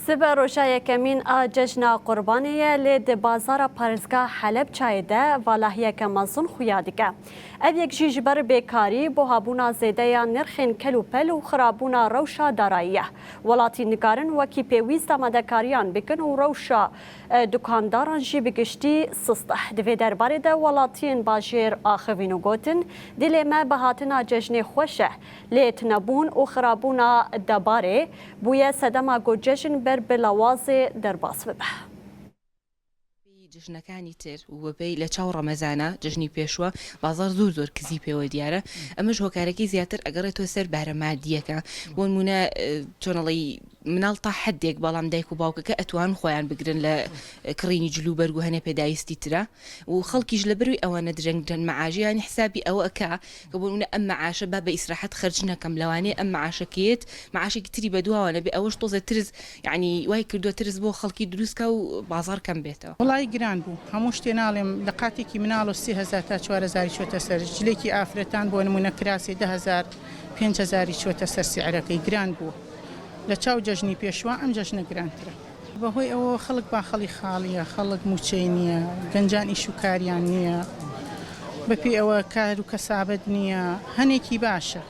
Sibe roja yekemîn a Cejna Qurbanê ye lê di bazara parêzgeha Helebçayê de valahiyeke mezin xuya dike. Ev yek jî ji ber bêkarî, buhabûna zêde ya nirxên kel û pel û xirabûna rewşa darayî ye. Welatî nikarin wekî pêwîst amadekariyan bikin û rewşa dukandaran jî bi giştî sist e. Di vê derbarê de welatiyên bajêr axivîn û gotin, Dilê me bi hatina cejnê xweş e. Lê tinebûn û xirabûna debarê bûye sedema ku cejn ber bi lawazê derbas bibe. بەپێی جەژنەکانی تر و بەپێی لە چاو ڕەمەزانە جەژنی پێشوە بازاڕ زۆر زۆر کزی پێوە دیارە ئەمەش هۆکارەکەی زیاتر ئەگەڕێتەوە سەر بارە مادیەکە بۆ نمونە چۆنەڵی مناڵ تا حدێک بەڵام دایک و باوکەکە ئەتوان خۆیان بگرن لە کڕینی جل و بەرگ و هەنێ پێداویستی ترە و خەڵکیش لە بەروی ئەوانە درەنگ درەن مەعاشیانی حسابی ئەوە ئەکا کە بۆ نمونە ئەم مەعاشە با بە ئیسراحەت خەرج نەکەم لەوانەیە ئەم مەعاشە کە یەت مەعاشێکی تری بەدواوە نەبێ ئەوەش تۆزێ ترس یەعنی وای کردووە ترس بۆ خەڵکی دروست کا و بازاڕ کەم بێتەوە. وەڵایی گران بوو هەموو شتێ ناڵێم لە قاتێکی مناڵۆ 3000 تا چوارهەزاری چۆتە سەر جلێکی ئافرەتان بۆ نمونە کراسێ 10000 پێنج هەزاری چۆتە سەر سعرەکەی گران بووە لە چاو جەژنی پێشوا ئەم جەژنە گرانترە. بەهۆی ئەوەوە خەڵک باخەڵی خاڵیە، خەڵک موچەی نییە، گەنجان ئیش و کاریان نییە، بەپێی ئەوە کار و کەسابەت نییە، هەنێکی باشە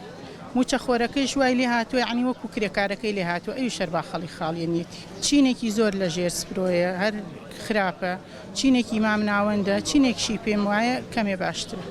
موچە خۆرەکەیش وای لێ هاتووە یەعنی وەکو کرێکارەکەی لێ هاتووە ئەویش هەر باخەڵی خاڵیە نیەتی. چینێکی زۆر لە ژێر سپرۆیە هەر خراپە، چینێکی مامناوەندە، چینێکشی پێم وایە کەمێ باشترە.